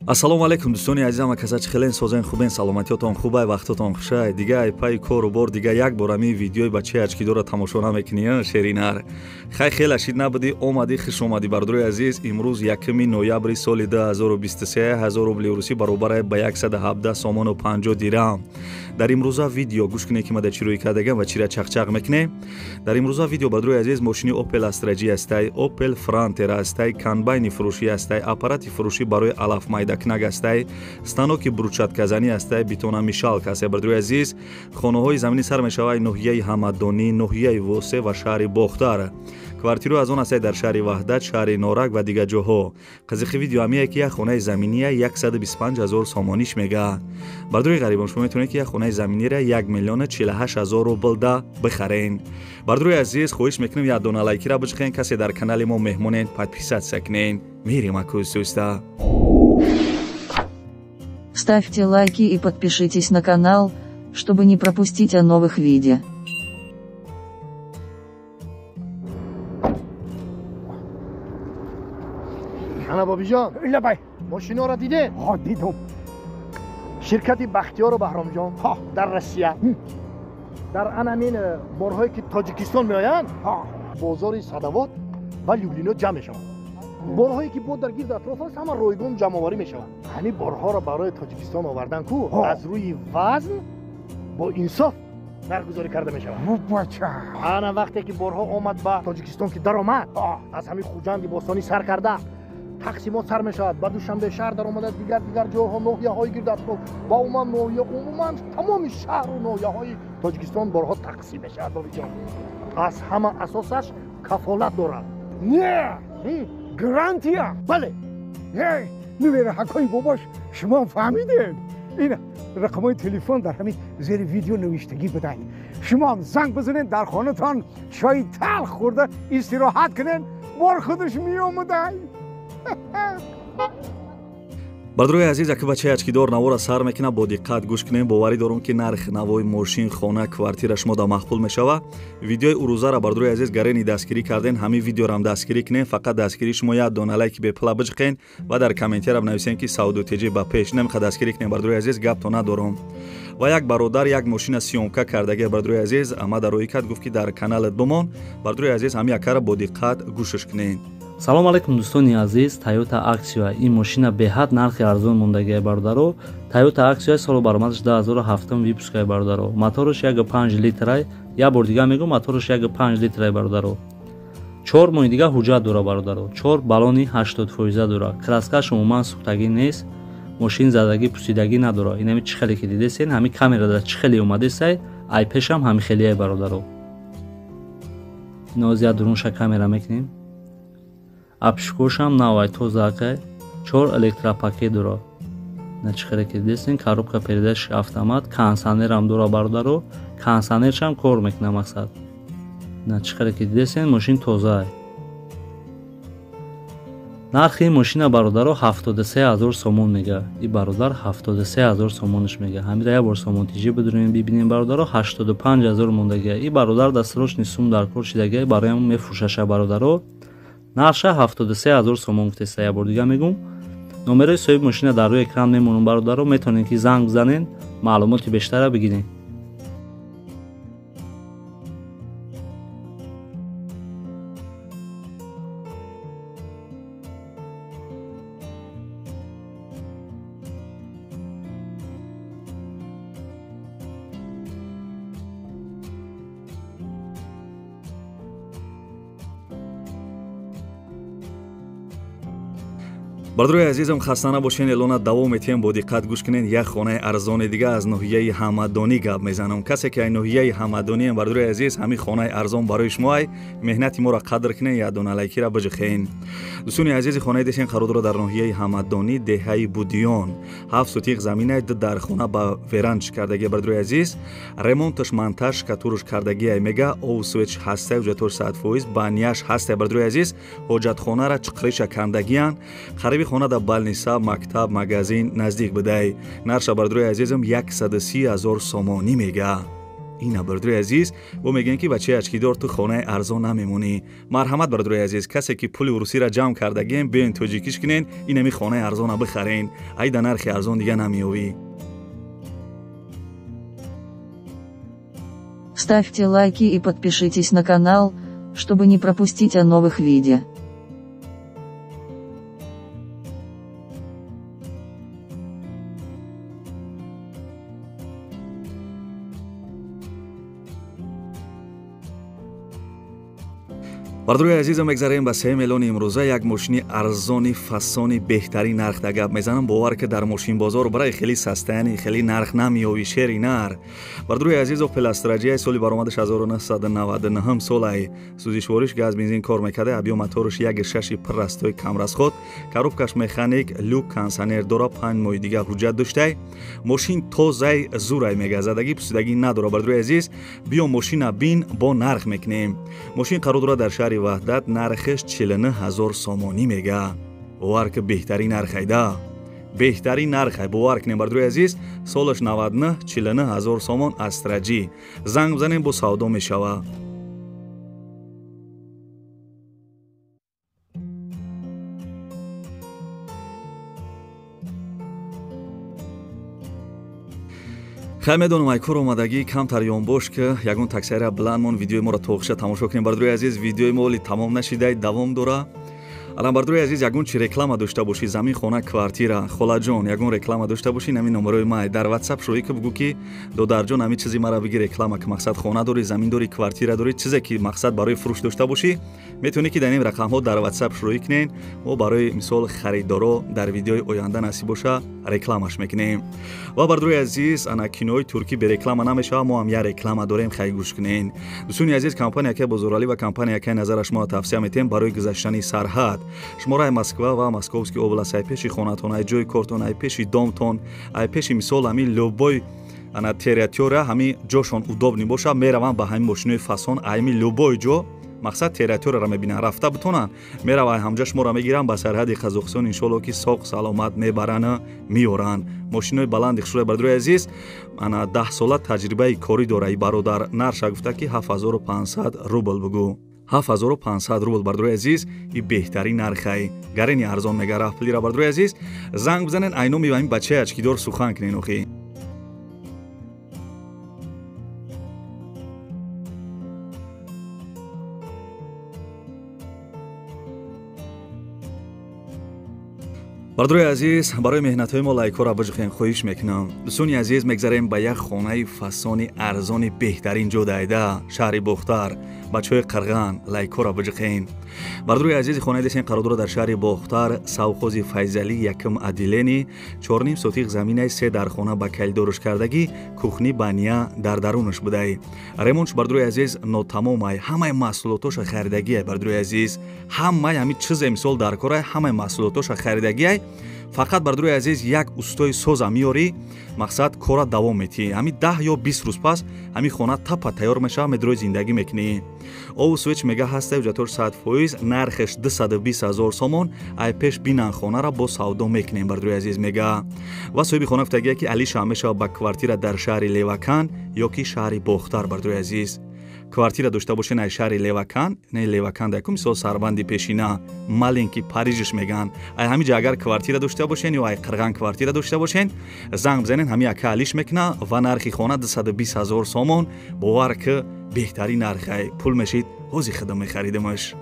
Ассалому алайкум дӯстони азизам, каса чӣ хелен созен хубен, саломатиётон хубай, вақтотон хушай. Дига ай пай кору бор дига як бор ами видеои бачаи ачкидора тамошо намекунӣ, шеринар. Хай хела шид набудӣ, омадӣ, хуш омадӣ бардорои азиз. Имрӯз 1 ноябри соли 2023, 1000 рубли русӣ баробар ба 117 сомону 50 дирам. Дар имрӯза видео гӯш кунед ки ма дар чӣ рӯй кардагам ва чира чақчақ мекунем. Дар имрӯза видео бардорои азиз мошини Opel Astra G ҳастай, Opel Frontier ҳастай, комбайни фурӯшӣ ҳастай, аппарати фурӯшӣ барои алаф майда кнаг ҳастай, станоки брусчатказанӣ ҳастай, бетономешалка ҳастай. Бардорои азиз, хонаҳои заминӣ сар мешавад ноҳияи Ҳамадонӣ, ноҳияи Восе ва шаҳри Бохтар. Квартираҳо аз он ҳастай дар шаҳри Ваҳдат, шаҳри Норак ва дигар ҷоҳо. Қизиқи видео ҳамие ки як хонаи заминия 125 000 сомониш мега. Бардорои ғарибон, шумо метавонед ки як хонаи заминиро 1 048 000 рубл да бихарен. Бардорои азиз, хоҳиш мекунем як дона лайкира биҷиқен, касе дар канали мо меҳмонен, подписаться кунен. Мирем акӯсӯста. Ставьте лайки и подпишитесь на канал, чтобы не пропустить о новых видео. Ана бобиҷон, лабай, мошиноро дидед? Ҳа, дидум. Ширкати Бахтиёру Баҳромҷон дар Россия дар анамин борҳое ки Тоҷикистон меоянд, бозори Садовод ва Люблино ҷамъ мешаванд. Борҳое ки бо дар гирд атроф аст, ҳама ройгон ҷамъоварӣ мешаванд. Ҳамин борҳоро барои Тоҷикистон овардан ку аз рӯи вазн бо инсоф нархгузорӣ карда мешавад. Бача, ана вақте ки борҳо омад ба Тоҷикистон ки даромад, аз ҳамин Хуҷанди бостонӣ сар карда тақсимот сар мешавад, ба Душанбе шаҳр даромада, дигар дигар ҷойҳо, ноҳияҳои гирд атроф ва умуман ноҳия, умуман тамоми шаҳру ноҳияҳои Тоҷикистон борҳо тақсим мешавад. Бобиҷон, аз ҳама асосаш кафолат дорад. Не, гарантия. Бале. Нувераҳакҳои бобош, шумо фаҳмидед? Ин рақамҳои телефон дар ҳамин зери видео навиштагӣ буданд. Шумоам занг бизанед, дар хонатон чойи талх хӯрда истироҳат кунед, бор худаш меомадай. Бардорои азиз, аки бачаи ачкидор навора сар мекунад, бо диққат гӯш кунем. Боварӣ дорум ки нарх навои мошин, хона, квартира шумо да маъқул мешава. Видеои урӯзара бардорои азиз гарени дастгирӣ карден, ҳамин видеорам дастгирӣ кунем. Фақат дастгирии шумо як дона лайки бепула биҷиқен ва дар комментария бинависем ки Савдо ТЖ ба пеш. Намехоҳад дастгирӣ кунем бардорои азиз, гапто надорум. Ва як бародар як мошина съёмка кардагӣ бардорои азиз, ама дар рӯи кард гуфт ки дар каналат бимон. Бардорои азиз, ҳамин якара бо диққат гӯшаш кунед. Салом алейкум дӯстони азиз, Toyota Axio ин мошина беҳад нархи арзон мондагиай бародаро. Toyota Axio соли баромадаш 2007 выпускай бародаро. Мотораш 1.5 литрай, як бор дига мегӯм, мотораш 1.5 литрай бародаро. 4 моҳи дига ҳуҷҷат дора бародаро. 4 баллони 80% дора. Краскаш умуман сӯхтагӣ нест, мошин задагӣ пусидагӣ надора. Инами чӣ хеле ки дидесен, ҳамин камерада чӣ хеле омадесай, ай пешам ҳамин хелеай бародаро. Ино зиёд дурунша камера мекунем. Апшкошам навай тозакай, 4 электропакет дора. На чӣ хеле ки дидесен, коробка передач автомат, кондиционерам дора бародаро, кондиционершам кор мекуна мақсад. На чӣ хеле ки дидесен, мошин тозаай. Нархи мошина бародаро 73 000 сомон мега. И бародар 73 000 сомониш мега. Ҳамира як бор сомон тиҷӣ бидурем бибинем бародаро, 85 000 мондагия. И бародар да срочный сум дар кор шидагия, бароям мефурӯшаша бародаро. Нарша 73 000 сомон гуфтеста, як бор дига мегӯм. Номерои соҳиби мошина дар рӯи экран мемонам бародаро, метавонед ки занг бизанед, маълумоти бештара бигиред. Бардорои азизам, хаста набошен, элона давом метиҳем, бо диққат гӯш кунед. Як хонаи арзони дига аз ноҳияи Ҳамадонӣ гап мезанам. Касе ки ай ноҳияи Ҳамадониам бардорои азиз, ҳамин хонаи арзон барои шумо ай. Меҳнати моро қадр кунед, як дона лайкира биҷиқен. Дӯстони азизи, хонаи десен қарор дорад дар ноҳияи Ҳамадонӣ, деҳаи Будиён. 7 сотиқ заминай, 2 дар хона ба веранч кардагия бардорои азиз. Ремонташ, монтаж, катуруш кардагия мега, ов свеч ҳастай, ҳуҷҷатош 100%, баняш ҳастай бардорои азиз. Ҳоҷатхонара чиқриша кандагиян. Қариби хона дар балниса, мактаб, магазин наздик будай. Нарша бардорои азизам 130 000 сомонӣ мега. Ина бародари азиз, бо мегӯем ки бачаи очкидор ту хонаи арзон намемонӣ. Марҳамат бародари азиз, касе ки пули русиро ҷамъ кардагем, биёен тоҷикиш кунен, инами хонаи арзона бихарен. Ай да нархи арзон дига намеёвӣ. Ставьте лайки и подпишитесь на канал, чтобы не пропустить о новых видео. Бародарои азизам, мегзарем ба 3 миллиони имрӯза. Як мошини арзони фасони беҳтарин нарх да гап мезанам. Бовар ки дар мошинбозор барои хеле састаяни хеле нарх намеёвӣ, шери нар. Бародарои азиз, Opel Astra J соли баромадаш 1999 солай. Сӯзишвориш газ бензин кор мекарда, объём мотораш 1.6 пуррастои камрасход, коробкаш механик, люк, кондиционер дора, 5 моҳи дига ҳуҷҷат доштай. Мошин тозай зурай мегазадагӣ, пусидагӣ надора. Бародарои азиз, биё мошина бин, бо нарх мекунем. Мошин қарор дорад дар шаҳри Ваҳдат, нархеш 49 000 сомонӣ мега. Бовар ки беҳтарин нархайда, беҳтарин нархай, бовар кунем бародарои азиз. Солаш 99, 49 000 сомон Astra J. Занг бизанем, бо савдо мешава. Хай медонам, ай кор омадагӣ камтар ёнбош ки ягон таксияра биланд мон, видеои моро тоғиша тамошо кунем. Бародарои азиз, видеои мо оли тамом нашидай, давом дора. Алан бародарои азиз, ягон чи реклама дошта бошӣ, замин, хона, квартира, холаҷон, ягон реклама дошта бошӣ, ҳамин номерои май дар WhatsApp шӯӣ ки бугӯ ки додарҷон, ҳамин чизи мара биги реклама, ки мақсад хона дорӣ, замин дорӣ, квартира дорӣ, чизе ки мақсад барои фурӯш дошта бошӣ, метавонӣ ки дар ин рақамҳо дар WhatsApp шӯӣ кунен. Мо барои мисол харидоро дар видеои оянда насиб боша рекламаш мекунем. Ва бародарои азиз, ана кинои туркӣ бе реклама намешава, мо ҳам як реклама дорем, хай гӯш кунен. Дӯстони азиз, компания ки Бозоралӣ ва компания ки назараш мо тавсия метем барои гузаштани сарҳад. Шуморо ай Москва ва Московский область, ай пеши хонатон, ай ҷои кортон, ай пеши домтон, ай пеши мисол ҳамин любой ана территория, ҳамин ҷошон удобный боша, мераванд ба ҳамин мошинои фасон, ҳамин любой ҷо мақсад территорияро мебинанд, рафта битонанд, мераванд ҳамҷа шуморо мегиранд ба сарҳади Қазоқистон, иншоалло ки соқ саломат мебаранд, меоранд. Мошинои баланди хушрӯй бародарои азиз, ана 10 сола таҷрибаи корӣ дора и бародар. Нарша гуфта ки 7500 рубл бугӯ. 7500 рубл бародарои азиз, и беҳтарин нархай. Гарени арзон мега рафплира бародарои азиз. Занг бизанен, айноми ҳамин бачаи очкидор сухан кунен охи. Бародарои азиз, барои меҳнатҳои мо лайкҳоро биҷухен, хоҳиш мекунам. Дӯстони азиз, мегзарем ба як хонаи фасони арзони беҳтарин ҷо дайда, шаҳри Бохтар. Бачаҳои Қирған, лайкҳоро биҷухен. Бародарои азиз, хонаи десен қарор дорад дар шаҳри Бохтар, совхози Файзалӣ, якум отделение, 4.5 сотих заминаи, 3 дар хона ба калидоруш кардагӣ, кухни баня дар дарунаш будай. Ремонтш бародарои азиз нотамомай, ҳамаи маҳсулотоша харидагиай бародарои азиз. Ҳамаи ҳамин чизе мисол дар корай, ҳамаи маҳсулотоша харидагиай. Фақат бародарои азиз, як устои соза меёрӣ, мақсад кора давом метиҳӣ. Ҳамин 10 ё 20 рӯз пас ҳамин хона тапа тайёр мешава, медрои зиндагӣ мекунӣ. Ову свеч мега ҳаста, ҳуҷҷатҳош 100%, нархеш 220 000 сомон. Ай пеш бинан хонара бо савдо мекунем бародарои азиз мега. Ва соҳиби хона гуфтагия ки алиша мешава ба квартира дар шаҳри Левакан ё ки шаҳри Бохтар. Бародарои азиз, квартира дошта бошен ай шаҳри Левакан, не Левакан даку мисол сарбанди пешина, маленький Парижиш меган. Ай ҳамин ҷа агар квартира дошта бошен ё ай Қирған квартира дошта бошен, занг бизанен, ҳамин ака алиш мекуна ва нархи хона 220 000 сомон. Бовар ки беҳтарин нархай, пул мешид, ҳози худам мехаридимаш.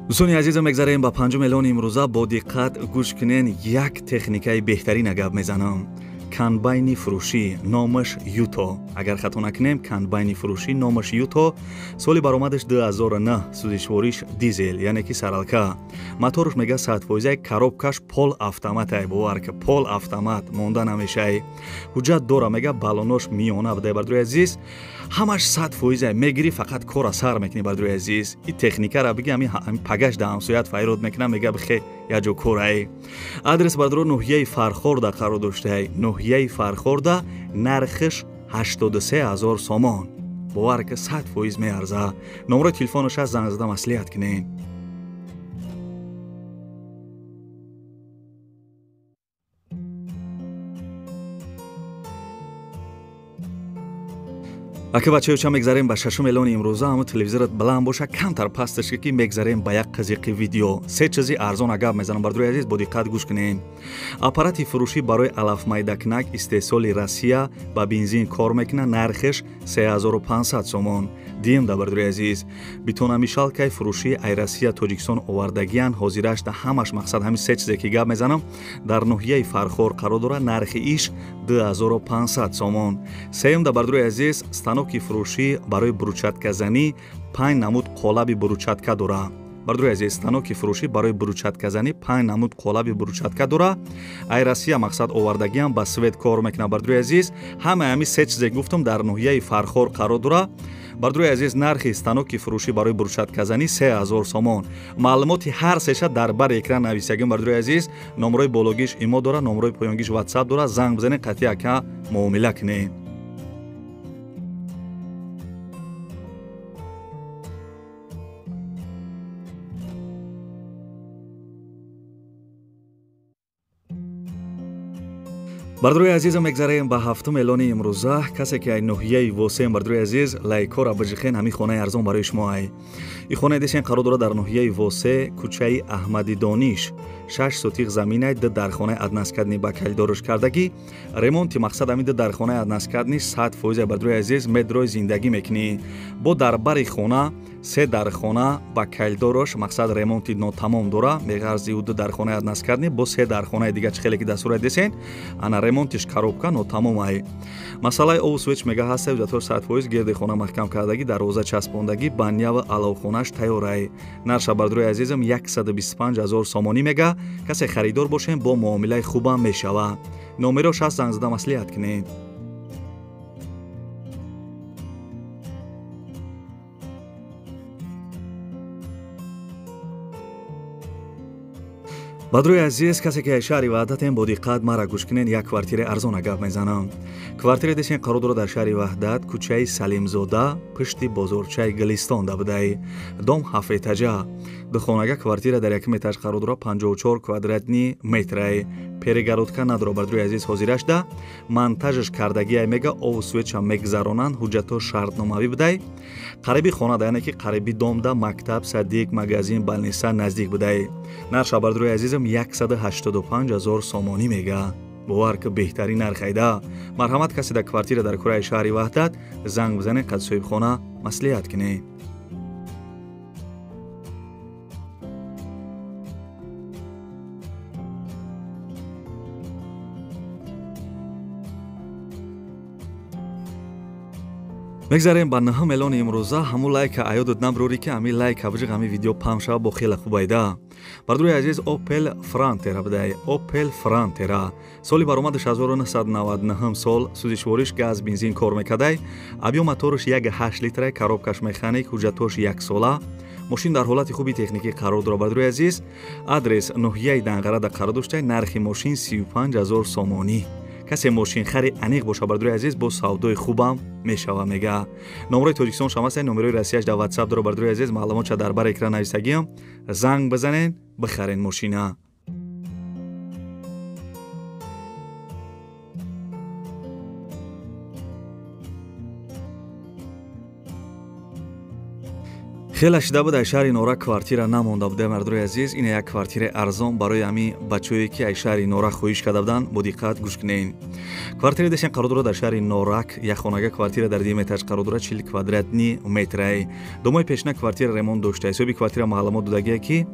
Дӯстони азизам, мегзарем ба 5 миллиони имрӯза. Бо диққат гӯш кунен, як техникаи беҳтарина гап мезанам. Комбайни фурӯшӣ, номаш Юто. Агар хато накунем, комбайни фурӯшӣ номаш Юто. Соли баромадаш 2009, сӯзишвориш дизел, яъне ки саралка. Моторш мега 100%, коробкаш пол автоматай, бовар ки пол автомат, монда намешай. Ҳуҷҷат дора мега, балонош миёна будай бародарои азиз. Ҳамаш 100% мегирӣ, фақат кора сар мекунӣ бародарои азиз. И техникара биги ҳамин пагаш да ҳамсоят файрод мекунам, мега бихе як ҷо корай. Адрес бародаро ноҳияи Фархорда қарор доштай. Ноҳияи Фархорда, нархиш 83 000 сомон. Бовар ки 100% меарза. Номерои телефонаш аст, занг зада маслиҳат кунед. Ака бачаёча мегзарем ба шашум эълони имрӯза. Ҳамун телевизорат баланд боша, камтар пасташ ки мегзарем ба як қазиқи видео. Се чизи арзон гап мезанам, бардори азиз, бо диққат гӯш кунед. Аппарати фурӯшӣ барои алафмайдакунак истеҳсоли Россия ба бензин кор мекунад, нархеш 3500 сомон. Дием да бардори азиз, битонамишалкаи фурӯшӣ ай Россия Тоҷикистон овардагиян, ҳозираш да ҳамаш мақсад ҳамин се чизе ки гап мезанам дар ноҳияи Фархор қарор дорад, нархи иш 2500 сомон. Сеюм да бардори азиз, станоки фурӯшӣ барои брусчатказанӣ 5 намуд қолаби брусчатка дорад. Бардори азиз, станоки фурӯшӣ барои брусчатказанӣ 5 намуд қолаби брусчатка дорад. Ай Россия мақсад овардагиам ба свет кор мекунад. Бардори азиз, ҳамаи ҳамин се чизе гуфтам дар ноҳияи Фархор қарор дорад. Бардори азиз, нархи станоки фурӯшӣ барои брусчатказанӣ 3000 сомон. Маълумоти ҳар сеша дар бари экран нависагим. Бардори азиз, номрои бологиш имо дорад, номрои поёнгиш WhatsApp дорад. Занг бизанед, қатъи ака муомила кунед. Бардори азизам, мегзарем ба ҳафтум эълони имрӯза. Касе ки ай ноҳияи Восеем, бардори азиз, лайкҳоро биҷихен, ҳамин хонаи арзон барои шумо ай. Ин хонаи десен қарор дорад дар ноҳияи Восе, кӯчаи Аҳмади Дониш, 6 сотиқ заминай, 2 дархонаи односкатный ба калидорш кардагӣ. Ремонти мақсад ҳамин 2 дархонаи односкатный 100%. Бардори азиз, метрои зиндагӣ мекунӣ. Бо дар бари хона 3 дархона ба калидорош мақсад ремонти нотамом дора. Меғарзи ӯ 2 дархонаи односкатный бо 3 дархонаи дига чӣ хеле ки дар сурат десен, ана ремонтиш коробка нотамом ай. Масъалаи обу свеч мега ҳаста, ҳуҷҷатҳош 100%, гирди хона маҳкам кардагӣ, дарвоза часпондагӣ, баня ва аловхонаш тайёр ай. Нарша бардори азизам 125 000 сомонӣ мега. Касе харидор бошем, бо муомилаи хубам мешава. Номерош ҳаст, занг зада маслиҳат кунед. Бадрои азиз, касе ки шаҳри Ваҳдатем, бо диққат мара гӯш кунед, як квартираи арзона гап мезанам. Квартираи десен қарор дорад дар шаҳри Ваҳдат, кӯчаи Салимзода, пушти бозорчаи Гулистон да будай. Дом 7 этажа. Духонага квартира дар якум этаж қарор дорад, 54 квадратный метрай. Перегородка надорад, бардрои азиз, ҳозираш да монтажаш кардагиай мега, обу светша мегзаронанд, ҳуҷҷатҳо шартномавӣ будай. Қариби хона да, яъне ки қариби дом да мактаб, садик, магазин, больница наздик будай. Нарша бардрои азизам 185 000 сомонӣ мега. Бовар ки беҳтарин нарх айда. Марҳамат, касе дар квартира дар кураи шаҳри Ваҳдат, занг бизанед, қад соҳибхона маслиҳат кунед. Мегзарем ба наҳум эълони имрӯза. Ҳамун лайка аёдат наброрӣ, ки ҳамин лайка биҷиқ, ҳамин видео паҳн шава, бо хеле хуб айда. Бардори азиз, Opel Frontera будай. Opel Frontera соли баромадаш 1999 сол, сӯзишвориш газ, бензин кор мекардай. Объём мотораш 1,8 литрай, коробкаш механик, ҳуҷҷатҳош яксола. Мошин дар ҳолати хуби техникӣ қарор дорад. Бардори азиз, адрес ноҳияи Данғарада қарор дошта, нархи мошин 35 000 сомонӣ. Касе мошинхари аниқ боша, бардори азиз, бо савдои хубам мешава мега. Номрои Тоҷикистон шамаста, номерои Россияш дар WhatsApp дора. Бардори азиз, маълумотша дар бар экран нависагиам. Занг бизанед, бихарен мошина. Хеле шида буд, ай шаҳри Норак квартира намонда буда. Мардури азиз, ин як квартираи арзон барои ҳамин бачаҳое ки ай шаҳри Норак хоҳиш карда буданд, бо диққат гӯш кунед. Квартираи десен қарор дорад дар шаҳри Норак, як хонага квартира дар дуюм этаж қарор дорад, 40 квадратный метрай. Домои пешина квартира ремонт дошта. Ҳисоби квартира маълумот додагие ки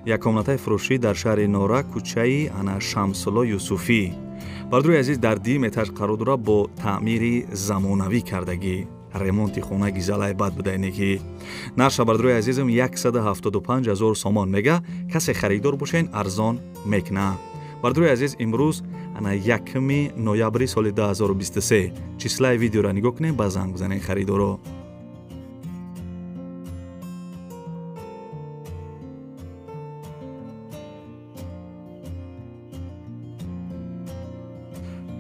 як комнатаи фурӯшӣ дар шаҳри Норак, кӯчаи ана Шамсулло Юсуфӣ. Бардури азиз, дар дуюм этаж қарор дорад, бо таъмири замонавӣ кардагӣ. Ремонти хона гизалай бад буда неки. Нарша бардури азизам 175 000 сомон мега. Касе харидор бошен, арзон мекна. Бардури азиз, имрӯз ана 1 ноябри соли 2023 числаи видеоро нигоҳ кунем, ба занг бизанед харидоро.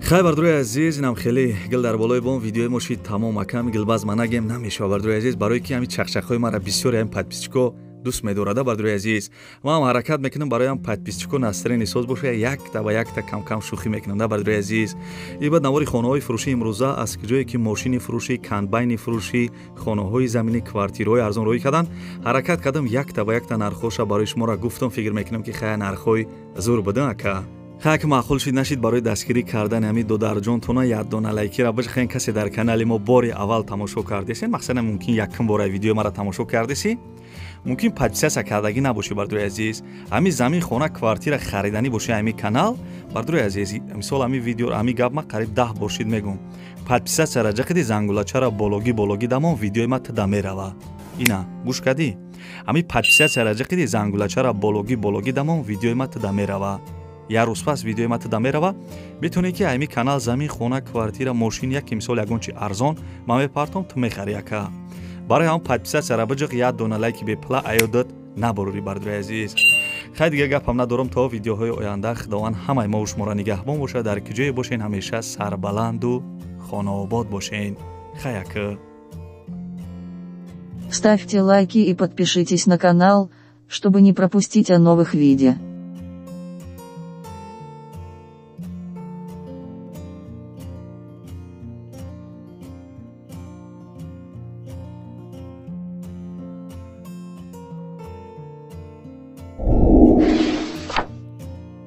Хай, бардури азиз, инам хеле гил дар болои бом видеои мо шид тамом. Акам гилбаз ма нагем намешава, бардури азиз, барои ки ҳамин чақчақҳои мара бисёре ҳамин подписчико Дӯст медорада, бардори азиз. Ман ҳам ҳаракат мекунам бароям подписчико настроение соз боша, якта ба якта камкам шӯхӣ мекунам, да, бардори азиз. И баъд навори хонаҳои фурӯшӣ имрӯза, аз ҷое ки мошини фурӯшӣ, комбайни фурӯшӣ, хонаҳои заминӣ, квартираҳои арзон рӯй карданд, ҳаракат кардам якта ба якта нархҳоша барои шуморо гуфтам. Фикр мекунам, ки хая нархҳои зур будан, ака. Хая ки маъқул шид нашид, барои дастгирӣ кардани ҳамин додарҷонтона як дона лайкира бижхен. Касе дар канали мо бори аввал тамошо кардесен, мақсадам мумкин якум бора видеои мара тамошо кардеси, мумкин подписаться кардагӣ набошӣ, бардори азиз. Ҳамин замин, хона, квартира хариданӣ боши, ҳамин канал, бардори азиз, мисол ҳамин видео, ҳамин гап ма қариб 10 бор шид мегӯм: подписаться ра ҷақиди, зангулачара бологӣ бологӣ дамон, видеои ма туда мерава. Ина гӯш кардӣ? Ҳамин подписаться ра ҷақиди, зангулачара бологӣ бологӣ дамон, видеои ма туда мерава. Як рӯз пас видеои ма туда мерава. Метавонӣ ки ҳамин канал замин, хона, квартира, мошин, яке мисол ягон чи арзон ман мепартом, ту мехарӣ, ака. Барои ҳамон подписаться ра биҷиқ, як дона лайки бепла аёдат набурурӣ, бардори азиз. Хай, дига гапам надорам. То видеоҳои оянда Худованд ҳамаи мову шуморо нигаҳбон бошад. Дар ки ҷое бошен, ҳамеша сарбаланду хонаобод бошен. Хай, ака. Ставьте лайки и подпишитесь на канал, чтобы не пропустить о новых видео.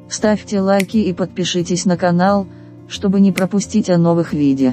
Ставьте лайки и подпишитесь на канал, чтобы не пропустить о новых видео.